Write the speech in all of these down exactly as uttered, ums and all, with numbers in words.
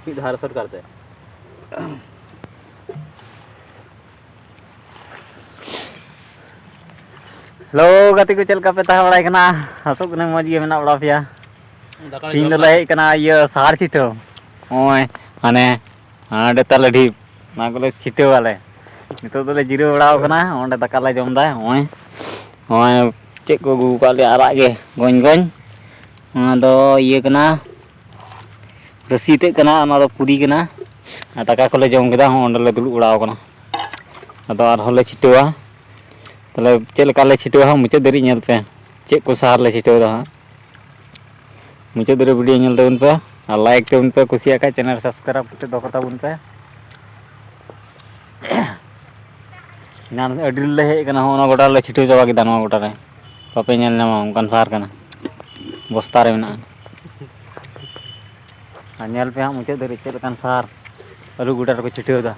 ᱢᱤᱫ ᱫᱷᱟᱣ ᱨᱮ ᱥᱚᱨᱠᱟᱨ ᱛᱮ᱾ ᱦᱮᱞᱳ ᱜᱟᱛᱮ ᱠᱚ, ᱪᱮᱫ ᱞᱮᱠᱟ ᱯᱮ ᱛᱟᱦᱮᱸ ᱵᱟᱲᱟᱭ ᱠᱟᱱᱟ? ᱟᱥᱚᱜ ᱠᱟᱹᱱᱟᱹᱧ ᱢᱚᱡᱽ ᱜᱮ ᱢᱮᱱᱟᱜ ᱵᱟᱲᱟ ᱯᱮᱭᱟ᱾ ᱫᱟᱠᱟ ᱞᱮ ᱛᱤᱦᱤᱧ ᱡᱚᱢ ᱫᱚᱞᱮ ᱫᱟ᱾ ᱦᱮᱡ ᱠᱟᱱᱟ ᱤᱭᱟᱹ ᱥᱟᱦᱟᱨ ᱪᱷᱤᱴᱟᱹᱣ᱾ ᱱᱚᱜᱼᱚᱭ ᱦᱟᱱᱮ ᱦᱟᱸᱰᱮ ᱛᱟᱞᱮ ᱰᱷᱤᱯ, ᱚᱱᱟ ᱠᱚᱞᱮ ᱪᱷᱤᱴᱟᱹᱣ ᱟᱞᱮ᱾ ᱱᱤᱛᱚᱜ ᱫᱚᱞᱮ ᱡᱤᱨᱟᱹᱣ ᱵᱟᱲᱟᱣ ᱠᱟᱱᱟ, ᱚᱸᱰᱮ ᱫᱟᱠᱟ ᱞᱮ ᱡᱚᱢ ᱫᱟ᱾ ᱱᱚᱜᱼᱚᱭ ᱱᱚᱜᱼᱚᱭ ᱪᱮᱫ ᱠᱚ ᱟᱹᱜᱩ ᱟᱠᱟᱫ ᱞᱮᱭᱟ, ᱟᱨᱟᱜ ᱜᱮ ᱜᱚᱧ ᱜᱚᱧ᱾ ᱚᱱᱟ ᱫᱚ ᱤᱭᱟᱹ ᱠᱟᱱᱟ, ᱨᱟᱹᱥᱤ ᱛᱮᱫ ᱠᱟᱱᱟ, ᱚᱱᱟ ᱫᱚ ᱯᱩᱨᱤ ᱠᱟᱱᱟ᱾ ᱟᱨ ᱫᱟᱠᱟ ᱠᱚᱞᱮ ᱡᱚᱢ ᱠᱮᱫᱟ, ᱦᱚᱸ ᱚᱸᱰᱮ ᱞᱮ ᱫᱩᱲᱩᱵ ᱵᱟᱲᱟᱣ ᱠᱟᱱᱟ᱾ ᱟᱫᱚ ᱟᱨᱦᱚᱸ ᱞᱮ ᱪᱷᱤᱴᱟᱹᱣᱟ᱾ ᱛᱟᱦᱞᱮ ᱪᱮᱫ ᱞᱮᱠᱟ ᱞᱮ ᱪᱷᱤᱴᱟᱹᱣᱟ ᱦᱟᱸᱜ, ᱢᱩᱪᱟᱹᱫ ᱫᱷᱟᱹᱨᱤᱡ ᱧᱮᱞ ᱯᱮ, ᱪᱮᱫ ᱠᱚ ᱥᱟᱦᱟᱨ ᱞᱮ ᱪᱷᱤᱴᱟᱹᱣ ᱫᱟ ᱦᱟᱸᱜ᱾ ᱢᱩᱪᱟᱹᱫ ᱫᱷᱟᱹᱨᱤᱡ ᱵᱷᱤᱰᱤᱭᱳ ᱧᱮᱞ ᱛᱟᱵᱚᱱ ᱯᱮ ᱟᱨ ᱞᱟᱭᱤᱠ ᱛᱟᱵᱚᱱ ᱯᱮ, ᱠᱩᱥᱤᱭᱟᱜ ᱠᱷᱟᱡ ᱪᱮᱱᱮᱞ ᱥᱟᱵᱥᱠᱨᱟᱭᱤᱵ ᱠᱟᱛᱮ ᱫᱚᱦᱚ ᱠᱟᱛᱟ ᱵᱚᱱ ᱯᱮ᱾ ᱮᱱᱟᱱ ᱟᱹᱰᱤ ᱨᱮᱞᱮ ᱦᱮᱡ ᱟᱠᱟᱱᱟ, ᱦᱚᱸᱜᱼᱚ ᱱᱚᱣᱟ ᱜᱚᱰᱟ ᱨᱮᱞᱮ ᱪᱷᱤᱴᱟᱹᱣ ᱪᱟᱵᱟ ᱠᱮᱫᱟ᱾ ᱱᱚᱣᱟ ᱜᱚᱰᱟ ᱨᱮ ᱵᱟᱯᱮ ᱧᱮᱞ ᱧᱟᱢᱟ, ᱚᱱᱠᱟᱱ ᱥᱟᱦᱟᱨ ᱠᱟᱱᱟ, ᱵᱚᱥᱛᱟ ᱨᱮ ᱢᱮᱱᱟᱜᱼᱟ᱾ ᱟᱨ ᱧᱮᱞ ᱯᱮ ᱦᱟᱸᱜ ᱢᱩᱪᱟᱹᱫ ᱫᱷᱟᱹᱨᱤᱡ ᱪᱮᱫ ᱞᱮᱠᱟᱱ ᱥᱟᱦᱟᱨ ᱟᱹᱞᱩ ᱜᱚᱰᱟ ᱨᱮᱠᱚ ᱪᱷᱤᱴᱟᱹᱣ ᱮᱫᱟ᱾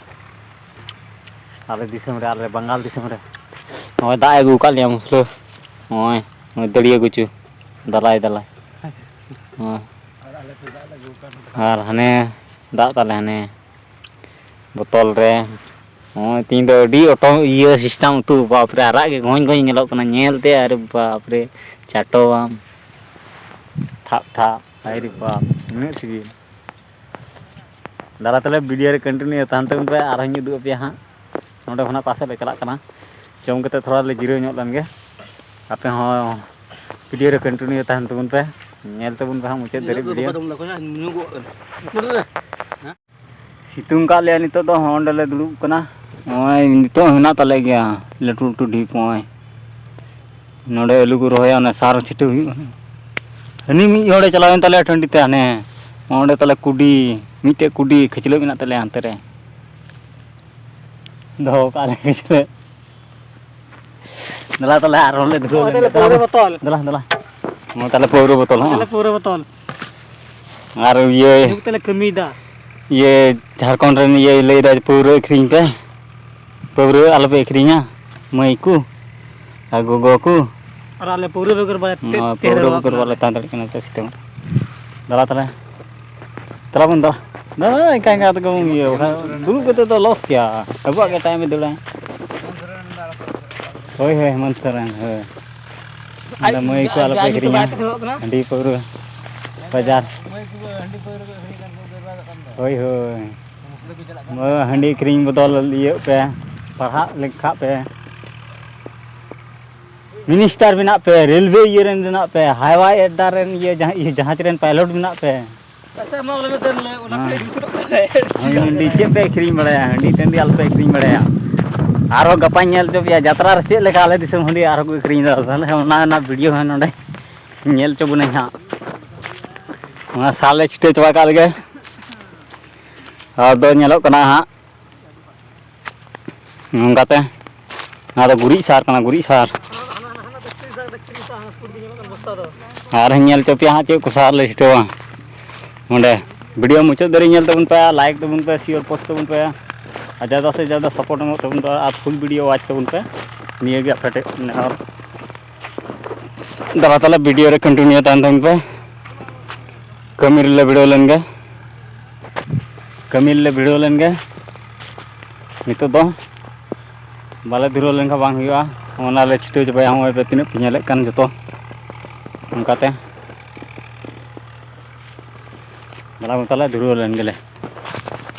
ᱟᱞᱮ ᱫᱤᱥᱚᱢ ᱨᱮ, ᱟᱞᱮ ᱵᱟᱝᱜᱟᱞ ᱫᱤᱥᱚᱢ ᱨᱮ᱾ ᱱᱚᱜᱼᱚᱭ ᱫᱟᱜ ᱮ ᱟᱹᱜᱩ ᱟᱠᱟᱫ ᱞᱮᱭᱟ ᱢᱩᱥᱞᱟᱹ, ᱱᱚᱜᱼᱚᱭ, ᱱᱚᱜᱼᱚᱭ ᱫᱟᱹᱲᱤᱭᱟᱹ ᱜᱩᱪᱩ, ᱫᱟᱞᱟᱭ ᱫᱟᱞᱟᱭ᱾ ᱦᱚᱸ᱾ ᱟᱨ ᱦᱟᱱᱮ ᱫᱟᱜ ᱛᱟᱞᱮ ᱦᱟᱱᱮ ᱵᱚᱛᱚᱞ ᱨᱮ᱾ ᱱᱚᱜᱼᱚᱭ ᱛᱮᱦᱮᱧ ᱫᱚ ᱟᱹᱰᱤ ᱚᱴᱚᱢ ᱤᱭᱟᱹ ᱥᱤᱥᱴᱮᱢ ᱩᱛᱩ, ᱵᱟᱯᱨᱮ, ᱟᱨᱟᱜ ᱜᱮ ᱜᱚᱧ ᱜᱚᱧ ᱧᱮᱞᱚᱜ ᱠᱟᱱᱟ ᱧᱮᱞ ᱛᱮ, ᱟᱨᱮ ᱵᱟᱯᱨᱮ, ᱪᱟᱴᱚᱣᱟᱢ ᱴᱷᱟᱯ ᱴᱷᱟᱯ, ᱦᱟᱭ ᱨᱮ ᱵᱟᱯ, ᱩᱱᱟᱹᱜ ᱥᱤᱵᱤᱞ᱾ ᱫᱟᱫᱟ, ᱛᱟᱦᱞᱮ ᱵᱷᱤᱰᱤᱭᱳ ᱨᱮ ᱠᱚᱱᱴᱤᱱᱤᱭᱩ ᱛᱟᱦᱮᱱ ᱛᱟᱵᱚᱱ ᱯᱮ, ᱟᱨᱦᱚᱸᱧ ᱩᱫᱩᱜ ᱟᱯᱮᱭᱟ ᱦᱟᱸᱜ᱾ ᱱᱚᱸᱰᱮ ᱠᱷᱚᱱᱟᱜ ᱚᱠᱟ ᱥᱮᱫ ᱞᱮ ᱪᱟᱞᱟᱜ ᱠᱟᱱᱟ, ᱡᱚᱢ ᱠᱟᱛᱮ ᱛᱷᱚᱲᱟ ᱞᱮ ᱡᱤᱨᱟᱹᱣ ᱧᱚᱜ ᱞᱮᱱ ᱜᱮ᱾ ᱟᱯᱮ ᱦᱚᱸ ᱵᱷᱤᱰᱤᱭᱳ ᱨᱮ ᱠᱚᱱᱴᱤᱱᱤᱭᱩ ᱛᱟᱦᱮᱱ ᱛᱟᱵᱚᱱ ᱯᱮ, ᱧᱮᱞ ᱛᱟᱵᱚᱱ ᱯᱮ ᱦᱟᱸᱜ ᱢᱩᱪᱟᱹᱫ ᱫᱷᱟᱹᱨᱤᱡ ᱵᱷᱤᱰᱤᱭᱳ᱾ ᱥᱤᱛᱩᱝ ᱠᱟᱜ ᱞᱮᱭᱟ ᱱᱤᱛᱚᱜ ᱫᱚ, ᱦᱚᱸ, ᱚᱸᱰᱮ ᱞᱮ ᱫᱩᱲᱩᱵ ᱠᱟᱱᱟ᱾ ᱱᱚᱜᱼᱚᱭ ᱱᱤᱛᱚᱜ ᱦᱮᱱᱟᱜ ᱛᱟᱞᱮ ᱜᱮᱭᱟ ᱞᱟᱹᱴᱩ ᱞᱟᱹᱴᱩ ᱰᱷᱤᱯ, ᱱᱚᱜᱼᱚᱭ ᱱᱚᱸᱰᱮ ᱟᱹᱞᱩ ᱠᱚ ᱨᱚᱦᱚᱭᱟ, ᱚᱱᱟ ᱥᱟᱨ ᱪᱷᱤᱴᱟᱹᱣ ᱦᱩᱭᱩᱜᱼᱟ᱾ ᱦᱟᱹᱱᱤ ᱢᱤᱫ ᱦᱚᱲᱮ ᱪᱟᱞᱟᱣᱮᱱ ᱛᱟᱞᱮᱭᱟ ᱴᱟᱺᱰᱤ ᱛᱮ, ᱦᱟᱱᱮ ᱚᱸᱰᱮ ᱛᱟᱞᱮ ᱠᱩᱰᱤ, ᱢᱤᱫᱴᱮᱡ ᱠᱩᱰᱤ ᱠᱷᱟᱹᱪᱞᱟᱹᱜ ᱢᱮᱱᱟᱜ ᱛᱟᱞᱮᱭᱟ ᱦᱟᱱᱛᱮ ᱨᱮ, ᱫᱚᱦᱚ ᱠᱟᱜ ᱞᱮ ᱠᱷᱟᱹᱪᱞᱟᱹᱜ᱾ ᱫᱮᱞᱟ ᱛᱟᱦᱞᱮ ᱟᱨᱦᱚᱸ ᱞᱮ ᱫᱷᱩᱨᱟᱹᱣ ᱱᱚᱜᱼᱚᱭ ᱞᱮᱱ ᱛᱟᱦᱞᱮ ᱜᱮ᱾ ᱯᱟᱹᱣᱨᱟᱹ ᱵᱚᱛᱚᱞ᱾ ᱫᱮᱞᱟ, ᱫᱮᱞᱟ᱾ ᱱᱚᱣᱟ ᱛᱟᱦᱞᱮ ᱯᱟᱹᱣᱨᱟᱹ ᱵᱚᱛᱚᱞ, ᱦᱚᱸ᱾ ᱛᱟᱦᱞᱮ ᱯᱟᱹᱣᱨᱟᱹ ᱵᱚᱛᱚᱞ᱾ ᱟᱨ ᱤᱭᱟᱹ, ᱧᱩ ᱠᱟᱛᱮ ᱞᱮ ᱠᱟᱹᱢᱤᱭᱮᱫᱟ᱾ ᱤᱭᱟᱹ, ᱡᱷᱟᱲᱠᱷᱚᱸᱰ ᱨᱮᱱ ᱤᱭᱟᱹᱭ ᱞᱟᱹᱭᱫᱟ ᱡᱮ ᱯᱟᱹᱣᱨᱟᱹ ᱟᱹᱠᱷᱨᱤᱧ ᱯᱮ, ᱯᱟᱹᱣᱨᱟᱹ ᱟᱞᱚᱯᱮ ᱟᱹᱠᱷᱨᱤᱧᱟ, ᱢᱟᱹᱭ ᱠᱚ ᱟᱨ ᱜᱚᱜᱚ ᱠᱚ᱾ ᱟᱨ ᱟᱞᱮ ᱯᱟᱹᱣᱨᱟᱹ ᱵᱮᱜᱚᱨ ᱵᱟᱞᱮ ᱛᱮ-, ᱱᱚᱣᱟ ᱛᱟᱦᱮᱸ ᱯᱟᱹᱣᱨᱟᱹ ᱫᱟᱲᱮᱭᱟᱜ ᱵᱮᱜᱚᱨ ᱠᱟᱱᱟ᱾ ᱵᱟᱞᱮ ᱛᱟᱦᱮᱸ ᱫᱟᱲᱮᱭᱟᱜ ᱠᱟᱱᱟ ᱱᱤᱛᱚᱜ ᱥᱤᱛᱩᱝ ᱨᱮ᱾ ᱫᱮᱞᱟ ᱛᱟᱦᱞᱮ, ᱫᱮᱞᱟ ᱵᱚᱱ ᱫᱮᱞᱟ᱾ ᱵᱟᱝ, ᱮᱱᱠᱟ ᱮᱱᱠᱟ ᱛᱮᱜᱮ ᱵᱚᱱ ᱤᱭᱟᱹ, ᱵᱟᱠᱷᱟᱱ ᱫᱩᱲᱩᱵ ᱠᱟᱛᱮ ᱫᱚ ᱞᱚᱥ ᱜᱮᱭᱟ, ᱟᱵᱚᱣᱟᱜ ᱜᱮ ᱴᱟᱭᱤᱢᱮ ᱫᱟᱹᱲᱟ᱾ ᱦᱳᱭ, ᱦᱳᱭ, ᱦᱮᱢᱚᱱᱛ ᱥᱚᱨᱮᱱ, ᱦᱳᱭ᱾ ᱟᱫᱚ ᱢᱟᱹᱭ ᱠᱚ ᱟᱞᱚ ᱯᱮ ᱟᱹᱠᱷᱨᱤᱧᱟ᱾ ᱦᱟᱺᱰᱤ ᱯᱟᱹᱣᱨᱟᱹ ᱵᱟᱡᱟᱨ᱾ ᱦᱳᱭ, ᱦᱳᱭ᱾ ᱦᱟᱺᱰᱤ ᱟᱹᱠᱷᱨᱤᱧ ᱵᱚᱫᱚᱞ ᱤᱭᱟᱹᱜ ᱯᱮ, ᱯᱟᱲᱦᱟᱜ ᱞᱮᱠᱷᱟᱜ ᱯᱮ᱾ ᱢᱤᱱᱤᱥᱴᱟᱨ ᱵᱮᱱᱟᱜ ᱯᱮ, ᱨᱮᱞᱣᱮ ᱤᱭᱟᱹ ᱨᱮᱱ ᱵᱮᱱᱟᱜ ᱯᱮ, ᱦᱟᱭᱣᱟᱭ ᱟᱰᱰᱟ ᱨᱮᱱ ᱤᱭᱟᱹ ᱡᱟᱦᱟᱸ, ᱤᱭᱟᱹ ᱡᱟᱦᱟᱡᱽ ᱨᱮᱱ ᱯᱟᱭᱞᱚᱴ ᱵᱮᱱᱟᱜ ᱯᱮ᱾ ᱟᱪᱪᱷᱟ, ᱢᱟ ᱚᱱᱟ ᱢᱤᱫᱴᱮᱱ ᱞᱟᱹᱭ, ᱚᱱᱟ ᱦᱮᱸ᱾ ᱠᱟᱹᱴᱤᱡ ᱩᱛᱟᱹᱨᱚᱜ ᱠᱟᱱᱟ᱾ ᱦᱳᱭ, ᱦᱟᱺᱰᱤ ᱪᱮᱫ ᱯᱮ ᱟᱹᱠᱷᱨᱤᱧ ᱵᱟᱲᱟᱭᱟ? ᱦᱟᱺᱰᱤ ᱴᱟᱺᱰᱤ ᱟᱞᱚ ᱯᱮ ᱟᱹᱠᱷᱨᱤᱧ ᱵᱟᱲᱟᱭᱟ᱾ ᱟᱨᱦᱚᱸ ᱜᱟᱯᱟᱧ ᱧᱮᱞ ᱦᱚᱪᱚ ᱯᱮᱭᱟ, ᱡᱟᱛᱨᱟ ᱨᱮ ᱪᱮᱫ ᱞᱮᱠᱟ ᱟᱞᱮ ᱫᱤᱥᱚᱢ ᱦᱟᱺᱰᱤ ᱟᱨᱦᱚᱸ ᱠᱚ ᱟᱹᱠᱷᱨᱤᱧ ᱮᱫᱟ᱾ ᱛᱟᱦᱚᱞᱮ ᱚᱱᱟ ᱨᱮᱱᱟᱜ ᱵᱷᱤᱰᱤᱭᱳ ᱦᱚᱸ ᱱᱚᱰᱮ ᱧᱮᱞ ᱦᱚᱪᱚ ᱵᱚᱱᱟᱹᱧ ᱦᱟᱸᱜ᱾ ᱚᱱᱟ ᱥᱟᱨ ᱞᱮ ᱪᱷᱤᱴᱟᱹᱣ ᱪᱟᱵᱟ ᱠᱟᱜ ᱞᱮᱜᱮ᱾ ᱟᱫᱚ ᱧᱮᱞᱚᱜ ᱠᱟᱱᱟ ᱦᱟᱸᱜ᱾ ᱱᱚᱝᱠᱟᱛᱮ ᱱᱚᱣᱟ ᱫᱚ ᱜᱩᱨᱤᱡ ᱥᱟᱨ ᱠᱟᱱᱟ, ᱜᱩᱨᱤᱡ ᱥᱟᱨ᱾ ᱟᱨ ᱧᱮᱞ ᱦᱚᱪᱚ ᱯᱮᱭᱟ ᱦᱟᱸᱜ ᱪᱮᱫ ᱠᱚ ᱥᱟᱨ ᱞᱮ ᱪᱷᱤᱴᱟᱹᱣᱟ ᱚᱸᱰᱮ᱾ ᱵᱷᱤᱰᱤᱭᱳ ᱢᱩᱪᱟᱹᱫ ᱫᱷᱟᱹᱨᱤᱡ ᱧᱮᱞ ᱛᱟᱵᱚᱱ ᱯᱮ, ᱞᱟᱭᱤᱠ ᱛᱟᱵᱚᱱ ᱯᱮ, ᱥᱮᱭᱟᱨ ᱯᱳᱥᱴ ᱛᱟᱵᱚᱱ ᱯᱮ, ᱟᱨ ᱡᱟᱫᱟ ᱥᱮ ᱡᱟᱫᱟ ᱥᱟᱯᱳᱨᱴ ᱮᱢᱚᱜ ᱛᱟᱵᱚᱱ ᱯᱮ, ᱟᱨ ᱯᱷᱩᱞ ᱵᱷᱤᱰᱤᱭᱳ ᱣᱟᱪ ᱛᱟᱵᱚᱱ ᱯᱮ᱾ ᱱᱤᱭᱟᱹ ᱜᱮ ᱟᱯᱮ ᱴᱷᱮᱱ ᱱᱮᱦᱚᱨ᱾ ᱫᱟᱨᱟ ᱛᱟᱞᱟ ᱵᱷᱤᱰᱤᱭᱳ ᱨᱮ ᱠᱚᱱᱴᱤᱱᱤᱭᱩ ᱛᱟᱦᱮᱱ ᱛᱟᱵᱚᱱ ᱯᱮ᱾ ᱠᱟᱹᱢᱤ ᱨᱮᱞᱮ ᱵᱷᱤᱲᱟᱹᱣ ᱞᱮᱱ ᱜᱮ, ᱠᱟᱹᱢᱤ ᱨᱮᱞᱮ ᱵᱷᱤᱲᱟᱹᱣ ᱞᱮᱱ ᱜᱮ᱾ ᱱᱤᱛᱚᱜ ᱫᱚ ᱵᱟᱞᱮ ᱫᱷᱩᱨᱟᱹᱣ ᱞᱮᱱᱠᱷᱟᱱ ᱵᱟᱝ ᱦᱩᱭᱩᱜᱼᱟ᱾ ᱚᱱᱟ ᱞᱮ ᱪᱷᱤᱴᱟᱹᱣ ᱪᱟᱵᱟᱭᱟ᱾ ᱦᱚᱸᱜᱼᱚᱭ ᱯᱮ ᱛᱤᱱᱟᱹᱜ ᱯᱮ ᱧᱮᱞᱮᱫ ᱠᱟᱱ ᱡᱚᱛᱚ, ᱚᱱᱠᱟᱛᱮ ᱫᱮᱞᱟ ᱵᱚᱱ ᱛᱟᱦᱚᱞᱮ ᱫᱷᱩᱨᱟᱹᱣ ᱞᱮᱱ ᱜᱮᱞᱮ᱾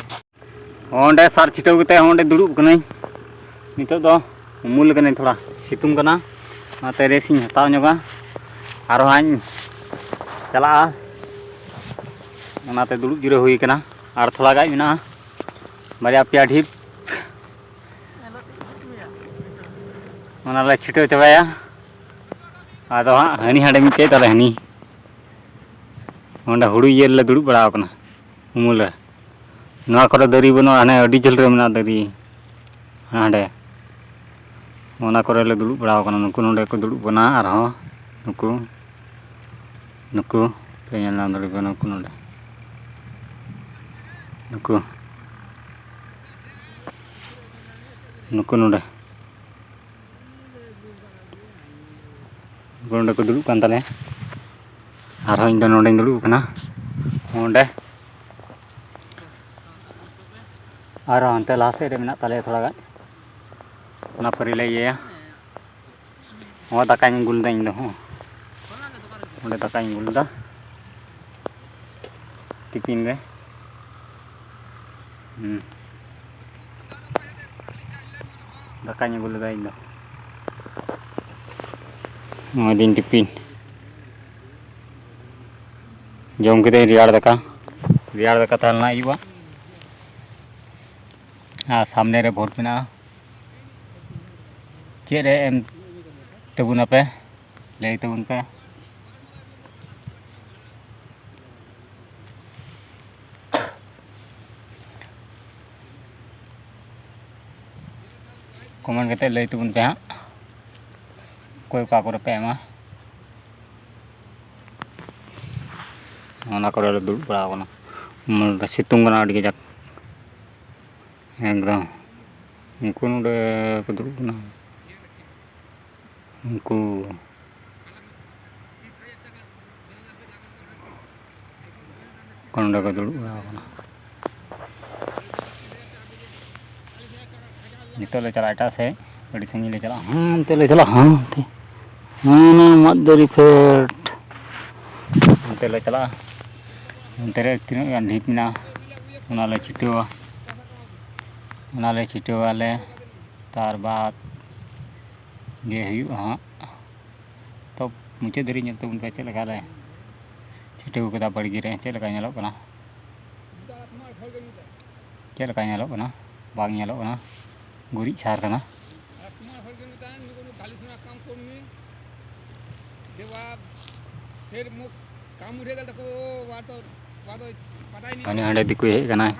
ᱚᱸᱰᱮ ᱥᱟᱨ ᱪᱷᱤᱴᱟᱹᱣ ᱠᱟᱛᱮ ᱚᱸᱰᱮ ᱫᱩᱲᱩᱵ ᱠᱟᱹᱱᱟᱹᱧ᱾ ᱱᱤᱛᱚᱜ ᱫᱚ ᱩᱢᱩᱞ ᱠᱟᱹᱱᱟᱹᱧ, ᱛᱷᱚᱲᱟ ᱥᱤᱛᱩᱝ ᱠᱟᱱᱟ, ᱚᱱᱟᱛᱮ ᱨᱮᱥᱴ ᱤᱧ ᱦᱟᱛᱟᱣ ᱧᱚᱜᱟ᱾ ᱟᱨᱦᱚᱸ ᱦᱟᱸᱜ ᱤᱧ ᱪᱟᱞᱟᱜᱼᱟ, ᱚᱱᱟᱛᱮ ᱫᱩᱲᱩᱵ ᱡᱤᱨᱟᱹᱣ ᱦᱩᱭ ᱠᱟᱱᱟ᱾ ᱟᱨ ᱛᱷᱚᱲᱟ ᱜᱟᱱ ᱢᱮᱱᱟᱜᱼᱟ, ᱵᱟᱨᱭᱟ ᱯᱮᱭᱟ ᱰᱷᱤᱯ, ᱚᱱᱟᱞᱮ ᱪᱷᱤᱴᱟᱹᱣ ᱪᱟᱵᱟᱭᱟ᱾ ᱟᱫᱚ ᱦᱟᱸᱜ ᱦᱟᱹᱱᱤ ᱦᱟᱸᱰᱮ ᱢᱤᱫᱴᱮᱡ ᱛᱟᱞᱮ ᱦᱟᱹᱱᱤ ᱚᱸᱰᱮ ᱦᱩᱲᱩ ᱤᱭᱟᱹ ᱨᱮᱞᱮ ᱫᱩᱲᱩᱵ ᱵᱟᱲᱟ ᱟᱠᱟᱱᱟ ᱩᱢᱩᱞ ᱨᱮ᱾ ᱱᱚᱣᱟ ᱠᱚᱨᱮ ᱫᱟᱨᱮ ᱵᱟᱹᱱᱩᱜᱼᱟ, ᱦᱟᱱᱮ ᱟᱹᱰᱤ ᱡᱷᱟᱹᱞ ᱨᱮ ᱢᱮᱱᱟᱜᱼᱟ ᱫᱟᱨᱮ ᱦᱟᱸᱰᱮ᱾ ᱚᱱᱟ ᱠᱚᱨᱮ ᱞᱮ ᱫᱩᱲᱩᱵ ᱵᱟᱲᱟ ᱟᱠᱟᱱᱟ᱾ ᱱᱩᱠᱩ ᱱᱚᱰᱮ ᱠᱚ ᱫᱩᱲᱩᱵ ᱠᱟᱱᱟ, ᱟᱨᱦᱚᱸ ᱱᱩᱠᱩ, ᱱᱩᱠᱩ ᱯᱮ ᱧᱮᱞ ᱧᱟᱢ ᱫᱟᱲᱮ ᱠᱚᱣᱟ, ᱱᱩᱠᱩ ᱱᱚᱰᱮ, ᱱᱩᱠᱩ, ᱱᱩᱠᱩ ᱱᱚᱰᱮ᱾ ᱱᱚᱰᱮ ᱠᱚ ᱫᱩᱲᱩᱵ ᱠᱟᱱ ᱛᱟᱞᱮᱭᱟ᱾ ᱟᱨᱦᱚᱸ ᱤᱧ ᱫᱚ ᱱᱚᱰᱮᱧ ᱫᱩᱲᱩᱵ ᱟᱠᱟᱱᱟ᱾ ᱚᱸᱰᱮ ᱟᱨ ᱦᱟᱱᱛᱮ ᱞᱟᱦᱟ ᱥᱮᱫ ᱨᱮ ᱢᱮᱱᱟᱜ ᱛᱟᱞᱮᱭᱟ ᱛᱷᱚᱲᱟ ᱜᱟᱱ, ᱚᱱᱟ ᱯᱟᱹᱨᱤ ᱞᱮ ᱤᱭᱟᱹᱭᱟ᱾ ᱦᱚᱸ, ᱫᱟᱠᱟᱧ ᱟᱹᱜᱩ ᱞᱮᱫᱟ ᱤᱧ ᱫᱚ᱾ ᱦᱚᱸ, ᱚᱸᱰᱮ ᱫᱟᱠᱟᱧ ᱟᱹᱜᱩ ᱞᱮᱫᱟ ᱴᱤᱯᱷᱤᱱ ᱨᱮ᱾ ᱦᱩᱸ᱾ ᱫᱟᱠᱟᱧ ᱟᱹᱜᱩ ᱞᱮᱫᱟ ᱤᱧ ᱫᱚ᱾ ᱱᱚᱣᱟ ᱫᱤᱱ ᱴᱤᱯᱷᱤᱱ ᱡᱚᱢ ᱠᱮᱫᱟᱹᱧ ᱨᱮᱭᱟᱲ ᱫᱟᱠᱟ᱾ ᱨᱮᱭᱟᱲ ᱫᱟᱠᱟ ᱛᱟᱦᱮᱸ ᱞᱮᱱᱟ ᱟᱹᱭᱩᱵ ᱟᱜ᱾ ᱟᱨ ᱥᱟᱢᱱᱮ ᱨᱮ ᱵᱷᱳᱴ ᱢᱮᱱᱟᱜᱼᱟ᱾ ᱪᱮᱫ ᱨᱮ ᱮᱢ ᱛᱟᱵᱚᱱᱟᱯᱮ? ᱞᱟᱹᱭ ᱛᱟᱵᱚᱱ ᱯᱮ᱾ ᱠᱚᱢᱮᱱᱴ ᱠᱟᱛᱮ ᱞᱟᱹᱭ ᱛᱟᱵᱚᱱ ᱯᱮ ᱦᱟᱸᱜ, ᱚᱠᱚᱭ ᱚᱠᱟ ᱠᱚᱨᱮ ᱯᱮ ᱮᱢᱟ᱾ ᱚᱱᱟ ᱠᱚᱨᱮ ᱞᱮ ᱫᱩᱲᱩᱵ ᱵᱟᱲᱟ ᱟᱠᱟᱱᱟ᱾ ᱩᱢᱩᱞ ᱨᱮ ᱥᱤᱛᱩᱝ ᱠᱟᱱᱟ ᱟᱹᱰᱤ ᱠᱟᱡᱟᱠ᱾ ᱮᱠᱫᱚᱢ᱾ ᱩᱱᱠᱩ ᱱᱚᱰᱮ ᱠᱚ ᱫᱩᱲᱩᱵ ᱠᱟᱱᱟ᱾ ᱩᱱᱠᱩ ᱠᱚ ᱱᱚᱰᱮ ᱠᱚ ᱫᱩᱲᱩᱵ ᱵᱟᱲᱟ ᱟᱠᱟᱱᱟ᱾ ᱱᱤᱛᱚᱜ ᱞᱮ ᱪᱟᱞᱟᱜᱼᱟ ᱮᱴᱟᱜ ᱥᱮᱫ, ᱟᱹᱰᱤ ᱥᱟᱺᱜᱤᱧ ᱞᱮ ᱪᱟᱞᱟᱜᱼᱟ᱾ ᱦᱟᱱᱛᱮ ᱞᱮ ᱪᱟᱞᱟᱜᱼᱟ, ᱦᱟᱱᱛᱮ᱾ ᱦᱟᱱᱟ ᱢᱟᱫ ᱫᱟᱨᱮ ᱯᱷᱮᱰ᱾ ᱚᱱᱛᱮ ᱞᱮ ᱪᱟᱞᱟᱜᱼᱟ᱾ ᱚᱱᱛᱮ ᱨᱮ ᱛᱤᱱᱟᱹᱜ ᱜᱟᱱ ᱰᱷᱤᱯ ᱢᱮᱱᱟᱜᱼᱟ, ᱚᱱᱟ ᱞᱮ ᱪᱷᱤᱴᱟᱹᱣᱟ᱾ ᱚᱱᱟ ᱞᱮ ᱪᱷᱤᱴᱟᱹᱣᱟᱞᱮ, ᱛᱟᱨ ᱵᱟᱫᱽ ᱜᱮ ᱦᱩᱭᱩᱜᱼᱟ ᱦᱟᱸᱜ᱾ ᱛᱚ, ᱢᱩᱪᱟᱹᱫ ᱫᱷᱟᱹᱨᱤᱡ ᱧᱮᱞ ᱛᱟᱵᱚᱱ ᱯᱮ, ᱪᱮᱫ ᱞᱮᱠᱟ ᱞᱮ ᱪᱷᱤᱴᱟᱹᱣ ᱠᱟᱫᱟ ᱵᱟᱲᱜᱮ ᱨᱮ, ᱪᱮᱫ ᱞᱮᱠᱟ ᱧᱮᱞᱚᱜ ᱠᱟᱱᱟ᱾ ᱪᱮᱫ ᱞᱮᱠᱟ ᱧᱮᱞᱚᱜ ᱠᱟᱱᱟ? ᱵᱟᱝ ᱧᱮᱞᱚᱜ ᱠᱟᱱᱟ, ᱜᱩᱨᱤᱡ ᱥᱟᱨ ᱠᱟᱱᱟ᱾ ᱦᱟᱱᱮ ᱦᱟᱸᱰᱮ ᱫᱤᱠᱩᱭ ᱦᱮᱡ ᱠᱟᱱᱟᱭ,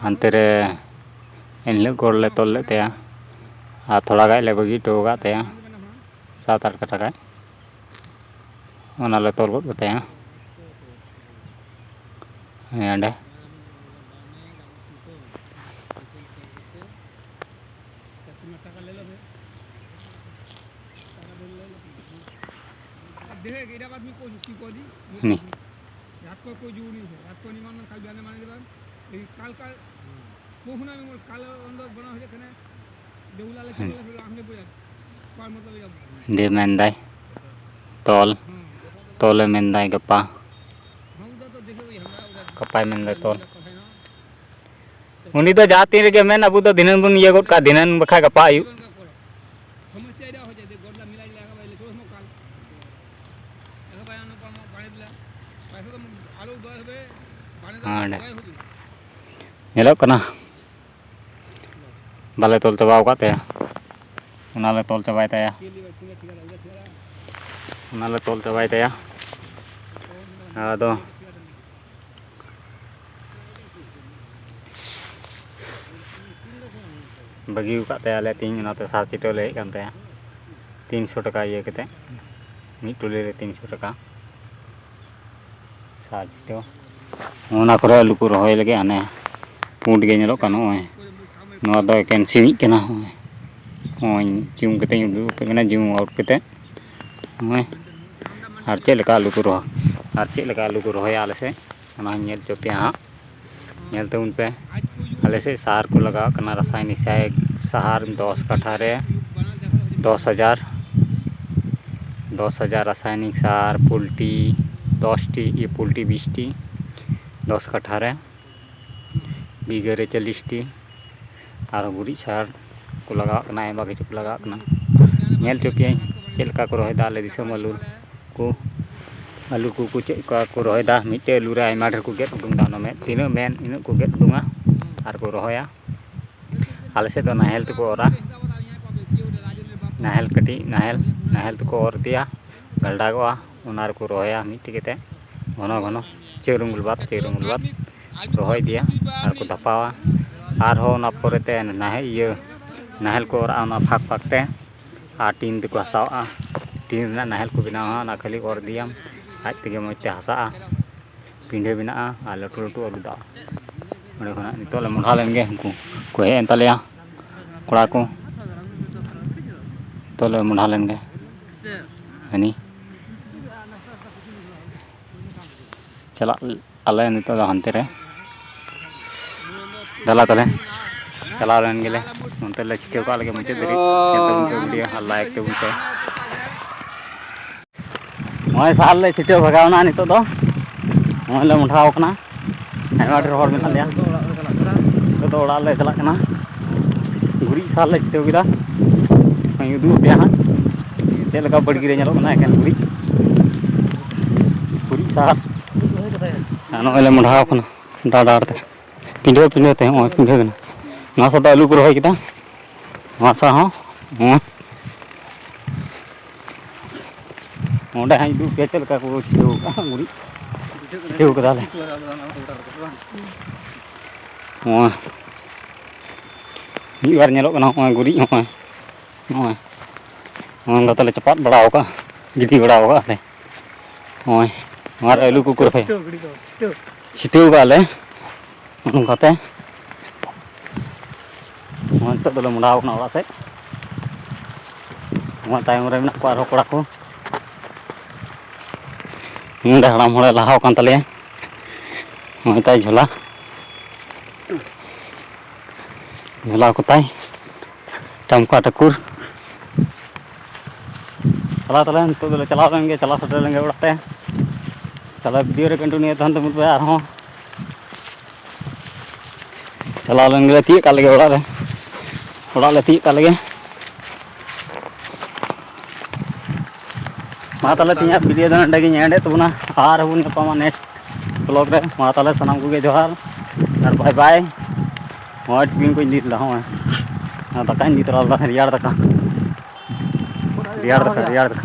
ᱦᱟᱱᱛᱮ ᱨᱮ ᱮᱱᱦᱤᱞᱳᱜ ᱜᱚᱲ ᱞᱮ ᱛᱚᱞ ᱞᱮᱫ ᱛᱟᱭᱟ, ᱟᱨ ᱛᱷᱚᱲᱟ ᱜᱟᱱ ᱞᱮ ᱵᱟᱹᱜᱤ ᱦᱚᱴᱚ ᱟᱠᱟᱫ ᱛᱟᱭᱟ, ᱥᱟᱛ ᱟᱴ ᱠᱟᱴᱟ ᱜᱟᱱ᱾ ᱚᱱᱟ ᱞᱮ ᱛᱚᱞ ᱜᱚᱫ ᱠᱟᱛᱟᱭᱟ᱾ ᱦᱮᱸ, ᱚᱸᱰᱮ᱾ ᱦᱩᱸ᱾ ᱡᱮ ᱢᱮᱱᱫᱟᱭ ᱛᱚᱞ, ᱛᱚᱞᱮ ᱢᱮᱱᱫᱟᱭ ᱜᱟᱯᱟ᱾ ᱜᱟᱯᱟᱭ ᱢᱮᱱᱫᱟᱭ ᱛᱚᱞ᱾ ᱩᱱᱤ ᱫᱚ ᱡᱟᱦᱟᱸ ᱛᱤᱱ ᱨᱮᱜᱮ ᱢᱮᱱ, ᱟᱵᱚ ᱫᱚ ᱫᱷᱤᱱᱟᱹᱱ ᱵᱚᱱ ᱤᱭᱟᱹ ᱜᱚᱫ ᱠᱟᱜᱼᱟ, ᱫᱷᱤᱱᱟᱹᱱ ᱵᱟᱠᱷᱟᱡ ᱜᱟᱯᱟ ᱟᱹᱭᱩᱵ᱾ ᱦᱟᱸᱰᱮ ᱧᱮᱞᱚᱜ ᱠᱟᱱᱟ, ᱵᱟᱞᱮ ᱛᱚᱞ ᱪᱟᱵᱟᱣ ᱟᱠᱟᱫ ᱛᱟᱭᱟ, ᱚᱱᱟᱞᱮ ᱛᱚᱞ ᱪᱟᱵᱟᱭ ᱛᱟᱭᱟ, ᱚᱱᱟᱞᱮ ᱛᱚᱞ ᱪᱟᱵᱟᱭ ᱛᱟᱭᱟ᱾ ᱟᱫᱚ ᱵᱟᱹᱜᱤ ᱟᱠᱟᱫ ᱛᱟᱭᱟ ᱟᱞᱮ ᱛᱮᱦᱮᱧ, ᱚᱱᱟᱛᱮ ᱥᱟᱨ ᱪᱤᱴᱟᱹᱣ ᱞᱮ ᱦᱮᱡ ᱟᱠᱟᱱ ᱛᱟᱭᱟ᱾ ᱛᱤᱱᱥᱚ ᱴᱟᱠᱟ ᱤᱭᱟᱹ ᱠᱟᱛᱮ, ᱢᱤᱫ ᱴᱩᱞᱤ ᱨᱮ ᱛᱤᱱᱥᱚ ᱴᱟᱠᱟ ᱥᱟᱨ ᱪᱤᱴᱟᱹᱣ᱾ ᱚᱱᱟ ᱠᱚᱨᱮ ᱟᱹᱞᱩ ᱠᱚ ᱨᱚᱦᱚᱭ ᱞᱟᱹᱜᱤᱫ ᱦᱟᱱᱮ ᱯᱩᱸᱰ ᱜᱮ ᱧᱮᱞᱚᱜ ᱠᱟᱱᱟ, ᱱᱚᱜᱼᱚᱭ ᱱᱚᱣᱟ ᱫᱚ ᱮᱠᱮᱱ ᱥᱤᱢᱤᱡ ᱠᱟᱱᱟ᱾ ᱱᱚᱜᱼᱚᱭ, ᱱᱚᱜᱼᱚᱭ zoom ᱠᱟᱛᱮᱧ ᱩᱫᱩᱜ ᱟᱯᱮ ᱠᱟᱱᱟ, zoom out ᱠᱟᱛᱮ᱾ ᱱᱚᱜᱼᱚᱭ ᱟᱨ ᱪᱮᱫ ᱞᱮᱠᱟ ᱟᱹᱞᱩ ᱠᱚ ᱨᱚᱦᱚᱭ, ᱟᱨ ᱪᱮᱫ ᱞᱮᱠᱟ ᱟᱹᱞᱩ ᱠᱚ ᱨᱚᱦᱚᱭᱟ ᱟᱞᱮ ᱥᱮᱫ, ᱚᱱᱟ ᱦᱚᱸᱧ ᱧᱮᱞ ᱦᱚᱪᱚ ᱯᱮᱭᱟ ᱦᱟᱸᱜ᱾ ᱧᱮᱞ ᱛᱟᱵᱚᱱ ᱯᱮ, ᱟᱞᱮ ᱥᱮᱫ ᱥᱟᱦᱟᱨ ᱠᱚ ᱞᱟᱜᱟᱣᱟᱜ ᱠᱟᱱᱟ, ᱨᱟᱥᱟᱭᱱᱤᱠ ᱥᱟᱭ-, ᱥᱟᱦᱟᱨ ᱫᱚᱥ ᱠᱟᱴᱷᱟ ᱨᱮ ᱫᱚᱥ ᱦᱟᱡᱟᱨ, ᱫᱚᱥ ᱦᱟᱡᱟᱨ ᱨᱟᱥᱟᱭᱱᱤᱠ ᱥᱟᱨ, ᱯᱳᱞᱴᱤ ᱫᱚᱥ ᱴᱤ, ᱤᱭᱟᱹ, ᱯᱳᱞᱴᱤ ᱵᱤᱥ ᱴᱤ, ᱫᱚᱥ ᱠᱟᱴᱷᱟ ᱨᱮ, ᱵᱤᱜᱷᱟᱹ ᱨᱮ ᱪᱚᱞᱞᱤᱥ ᱴᱤ᱾ ᱟᱨ ᱜᱩᱨᱤᱡ ᱥᱟᱨ ᱠᱚ ᱞᱟᱜᱟᱣᱟᱜ ᱠᱟᱱᱟ, ᱟᱭᱢᱟ ᱠᱤᱪᱷᱩ ᱠᱚ ᱞᱟᱜᱟᱣᱟᱜ ᱠᱟᱱᱟ᱾ ᱧᱮᱞ ᱦᱚᱪᱚ ᱯᱮᱭᱟᱹᱧ ᱪᱮᱫ ᱞᱮᱠᱟ ᱠᱚ ᱨᱚᱦᱚᱭᱮᱫᱟ ᱟᱞᱮ ᱫᱤᱥᱚᱢ ᱟᱹᱞᱩ ᱠᱚ, ᱟᱹᱞᱩ ᱠᱚᱠᱚ ᱪᱮᱫ ᱞᱮᱠᱟ ᱠᱚ ᱨᱚᱦᱚᱭᱮᱫᱟ᱾ ᱢᱤᱫᱴᱮᱡ ᱟᱹᱞᱩ ᱨᱮ ᱟᱭᱢᱟ ᱰᱷᱮᱨ ᱠᱚ ᱜᱮᱫ ᱩᱰᱩᱝ ᱮᱫᱟ, ᱚᱱᱟ ᱢᱮᱫ ᱛᱤᱱᱟᱹᱜ ᱢᱮᱱ ᱤᱱᱟᱹᱜ ᱠᱚ ᱜᱮᱫ ᱩᱰᱩᱝᱟ ᱟᱨ ᱠᱚ ᱨᱚᱦᱚᱭᱟ᱾ ᱟᱞᱮ ᱥᱮᱫ ᱫᱚ ᱱᱟᱦᱮᱞ ᱛᱮᱠᱚ ᱚᱨᱟ, ᱱᱟᱦᱮᱞ ᱠᱟᱹᱴᱤᱡ ᱱᱟᱦᱮᱞ, ᱱᱟᱦᱮᱞ ᱛᱮᱠᱚ ᱚᱨ ᱤᱫᱤᱭᱟ, ᱜᱟᱞᱰᱟᱜᱚᱜᱼᱟ, ᱚᱱᱟ ᱨᱮᱠᱚ ᱨᱚᱦᱚᱭᱟ ᱢᱤᱫᱴᱮᱡ ᱠᱟᱛᱮ ᱜᱷᱚᱱᱚ ᱜᱷᱚᱱᱚ, ᱪᱟᱹᱨ ᱟᱝᱜᱩᱞ ᱵᱟᱫ ᱪᱟᱹᱨ ᱟᱝᱜᱩᱞ ᱵᱟᱫ ᱨᱚᱦᱚᱭ ᱤᱫᱤᱭᱟ ᱟᱨ ᱠᱚ ᱫᱷᱟᱯᱟᱣᱟ᱾ ᱟᱨᱦᱚᱸ ᱚᱱᱟ ᱯᱚᱨᱮᱛᱮ ᱱᱟᱦᱮᱞ, ᱤᱭᱟᱹ, ᱱᱟᱦᱮᱞ ᱠᱚ ᱚᱨᱟᱜᱼᱟ ᱚᱱᱟ ᱯᱷᱟᱸᱠ ᱯᱷᱟᱸᱠ ᱛᱮ, ᱟᱨ ᱴᱤᱱ ᱛᱮᱠᱚ ᱦᱟᱥᱟᱣᱟᱜᱼᱟ᱾ ᱴᱤᱱ ᱨᱮᱱᱟᱜ ᱱᱟᱦᱮᱞ ᱠᱚ ᱵᱮᱱᱟᱣᱟ, ᱚᱱᱟ ᱠᱷᱟᱹᱞᱤ ᱚᱨ ᱤᱫᱤᱭᱟᱢ, ᱟᱡ ᱛᱮᱜᱮ ᱢᱚᱡᱽ ᱛᱮ ᱦᱟᱥᱟᱜᱼᱟ, ᱯᱤᱸᱰᱷᱟᱹ ᱵᱮᱱᱟᱜᱼᱟ ᱟᱨ ᱞᱟᱹᱴᱩ ᱞᱟᱹᱴᱩ ᱟᱹᱨᱩ ᱫᱟᱜᱼᱟ᱾ ᱚᱸᱰᱮ ᱠᱷᱚᱱᱟᱜ ᱱᱤᱛᱚᱜ ᱞᱮ ᱢᱚᱰᱷᱟ ᱞᱮᱱ ᱜᱮ, ᱩᱱᱠᱩ ᱠᱚ ᱦᱮᱡ ᱮᱱ ᱛᱟᱞᱮᱭᱟ ᱠᱚᱲᱟ ᱠᱚ, ᱱᱤᱛᱚᱜ ᱞᱮ ᱢᱚᱰᱷᱟ ᱞᱮᱱ ᱜᱮ᱾ ᱦᱟᱹᱱᱤ ᱪᱟᱞᱟᱜ ᱟᱞᱮ ᱱᱤᱛᱚᱜ ᱫᱚ ᱦᱟᱱᱛᱮ ᱨᱮ᱾ ᱫᱮᱞᱟ ᱛᱟᱞᱮ, ᱪᱟᱞᱟᱣ ᱞᱮᱱ ᱜᱮᱞᱮ᱾ ᱱᱚᱱᱛᱮ ᱞᱮ ᱪᱷᱤᱴᱟᱹᱣ ᱠᱟᱜ ᱞᱮᱜᱮ ᱢᱩᱪᱟᱹᱫ ᱫᱷᱟᱹᱨᱤᱡ᱾ ᱧᱮᱞ ᱛᱟᱵᱚᱱ ᱯᱮ video ᱟᱨ like ᱛᱟᱵᱚᱱ ᱯᱮ᱾ ᱱᱚᱜᱼᱚᱭ ᱥᱟᱨ ᱞᱮ ᱪᱷᱤᱴᱟᱹᱣ ᱵᱷᱟᱜᱟᱣ ᱮᱱᱟ ᱱᱤᱛᱚᱜ ᱫᱚ᱾ ᱱᱚᱜᱼᱚᱭ ᱞᱮ ᱢᱚᱰᱷᱟᱣ ᱠᱟᱱᱟ᱾ ᱟᱭᱢᱟ ᱰᱷᱮᱨ ᱦᱚᱲ ᱢᱮᱱᱟᱜ ᱞᱮᱭᱟ᱾ ᱱᱤᱛᱚᱜ ᱫᱚ ᱚᱲᱟᱜ ᱞᱮ ᱪᱟᱞᱟᱜ ᱠᱟᱱᱟ᱾ ᱜᱩᱨᱤᱡ ᱥᱟᱨ ᱞᱮ ᱪᱷᱤᱴᱟᱹᱣ ᱠᱮᱫᱟ᱾ ᱱᱚᱜᱼᱚᱭ ᱩᱫᱩᱜ ᱟᱯᱮᱭᱟ ᱦᱟᱸᱜ ᱪᱮᱫ ᱞᱮᱠᱟ ᱵᱟᱲᱜᱮ ᱨᱮ ᱧᱮᱞᱚᱜ ᱠᱟᱱᱟ ᱮᱠᱮᱱ ᱜᱩᱨᱤᱡ, ᱜᱩᱨᱤᱡ ᱥᱟᱨ᱾ ᱟᱨ ᱱᱚᱜᱼᱚᱭ ᱞᱮ ᱢᱚᱰᱷᱟᱣ ᱠᱟᱱᱟ ᱰᱟᱦᱟᱨ ᱰᱟᱦᱟᱨ ᱛᱮ᱾ ᱯᱤᱸᱰᱷᱟᱹ ᱯᱤᱸᱰᱷᱟᱹ ᱛᱮ, ᱱᱚᱜᱼᱚᱭ ᱯᱤᱸᱰᱷᱟᱹ ᱠᱟᱱᱟ᱾ ᱱᱚᱣᱟ ᱥᱟᱶ ᱫᱚ ᱟᱹᱞᱩ ᱠᱚ ᱨᱚᱦᱚᱭ ᱠᱮᱫᱟ᱾ ᱱᱚᱣᱟ ᱥᱟᱶ ᱦᱚᱸ, ᱦᱚᱸ᱾ ᱚᱸᱰᱮ ᱦᱟᱸᱜ ᱩᱫᱩᱜ ᱯᱮᱭᱟ ᱪᱮᱫ ᱞᱮᱠᱟ ᱠᱚ ᱪᱷᱤᱴᱟᱹᱣ ᱠᱟᱜᱼᱟ ᱜᱩᱨᱤᱡ᱾ ᱪᱷᱤᱴᱟᱹᱣ ᱠᱟᱫᱟᱞᱮ᱾ ᱱᱚᱜᱼᱚᱭ ᱢᱤᱫ ᱵᱟᱨ ᱧᱮᱞᱚᱜ ᱠᱟᱱᱟ, ᱱᱚᱜᱼᱚᱭ ᱜᱩᱨᱤᱡ, ᱱᱚᱜᱼᱚᱭ, ᱱᱚᱜᱼᱚᱭ, ᱱᱚᱜᱼᱚᱭ ᱱᱚᱝᱠᱟ ᱛᱮᱞᱮ ᱪᱟᱯᱟᱫ ᱵᱟᱲᱟ ᱟᱠᱟᱫ, ᱜᱤᱰᱤ ᱵᱟᱲᱟ ᱟᱠᱟᱫ ᱞᱮ᱾ ᱱᱚᱜᱼᱚᱭ, ᱱᱚᱣᱟ ᱨᱮ ᱟᱹᱞᱩ ᱠᱚᱠᱚ ᱨᱚᱦᱚᱭᱟ᱾ ᱪᱷᱤᱴᱟᱹᱣ ᱠᱟᱜᱼᱟ ᱞᱮ᱾ ᱱᱚᱝᱠᱟᱛᱮ ᱱᱚᱜᱼᱚᱭ ᱱᱤᱛᱚᱜ ᱫᱚᱞᱮ ᱢᱚᱰᱟᱣ ᱠᱟᱱᱟ ᱚᱲᱟᱜ ᱥᱮᱫ᱾ ᱱᱚᱣᱟ ᱛᱟᱭᱚᱢ ᱨᱮ ᱢᱮᱱᱟᱜ ᱠᱚᱣᱟ ᱟᱨᱦᱚᱸ ᱠᱚᱲᱟ ᱠᱚ᱾ ᱱᱚᱰᱮ ᱦᱟᱲᱟᱢ ᱦᱚᱲᱮ ᱞᱟᱦᱟ ᱟᱠᱟᱱ ᱛᱟᱞᱮᱭᱟ᱾ ᱱᱚᱜᱼᱚᱭ ᱛᱟᱭ ᱡᱷᱚᱞᱟ, ᱡᱷᱚᱞᱟ ᱠᱚᱛᱟᱭ ᱴᱟᱢᱠᱟ ᱴᱟᱹᱠᱩᱨ᱾ ᱪᱟᱞᱟᱣ ᱛᱟᱞᱮ, ᱱᱤᱛᱚᱜ ᱫᱚᱞᱮ ᱪᱟᱞᱟᱣ ᱞᱮᱱ ᱜᱮ, ᱪᱟᱞᱟᱣ ᱥᱮᱴᱮᱨ ᱞᱮᱱ ᱜᱮ ᱚᱲᱟᱜ ᱛᱮ᱾ ᱛᱟᱦᱞᱮ video ᱨᱮ continue ᱛᱟᱦᱮᱱ ᱛᱟᱵᱚᱱ ᱯᱮ ᱟᱨᱦᱚᱸ᱾ ᱪᱟᱞᱟᱣ ᱞᱮᱱ ᱜᱮᱞᱮ, ᱛᱤᱭᱳᱜ ᱠᱟᱜ ᱞᱮᱜᱮ ᱚᱲᱟᱜ ᱨᱮ, ᱚᱲᱟᱜ ᱞᱮ ᱛᱤᱭᱳᱜ ᱠᱟᱜ ᱞᱮᱜᱮ᱾ ᱢᱟ ᱛᱟᱦᱞᱮ ᱛᱮᱦᱮᱧᱟᱜ video ᱫᱚ ᱱᱚᱸᱰᱮ ᱜᱤᱧ ᱮᱱᱰᱮᱫ ᱛᱟᱵᱚᱱᱟ᱾ ᱟᱨᱦᱚᱸ ᱵᱚᱱ ᱧᱟᱯᱟᱢᱟ next vlog ᱨᱮ᱾ ᱢᱟ ᱛᱟᱦᱞᱮ ᱥᱟᱱᱟᱢ ᱠᱚᱜᱮ ᱡᱚᱦᱟᱨ ᱟᱨ bye bye᱾ ᱱᱚᱜᱼᱚᱭ ᱴᱤᱯᱷᱤᱱ ᱠᱚᱧ ᱤᱫᱤ ᱞᱮᱫᱟ, ᱱᱚᱜᱼᱚᱭ ᱫᱟᱠᱟᱧ ᱤᱫᱤ ᱛᱚᱨᱟ ᱞᱮᱫᱟ, ᱨᱮᱭᱟᱲ ᱫᱟᱠᱟ, ᱨᱮᱭᱟᱲ ᱫᱟᱠᱟ, ᱨᱮᱭᱟᱲ ᱫᱟᱠᱟ᱾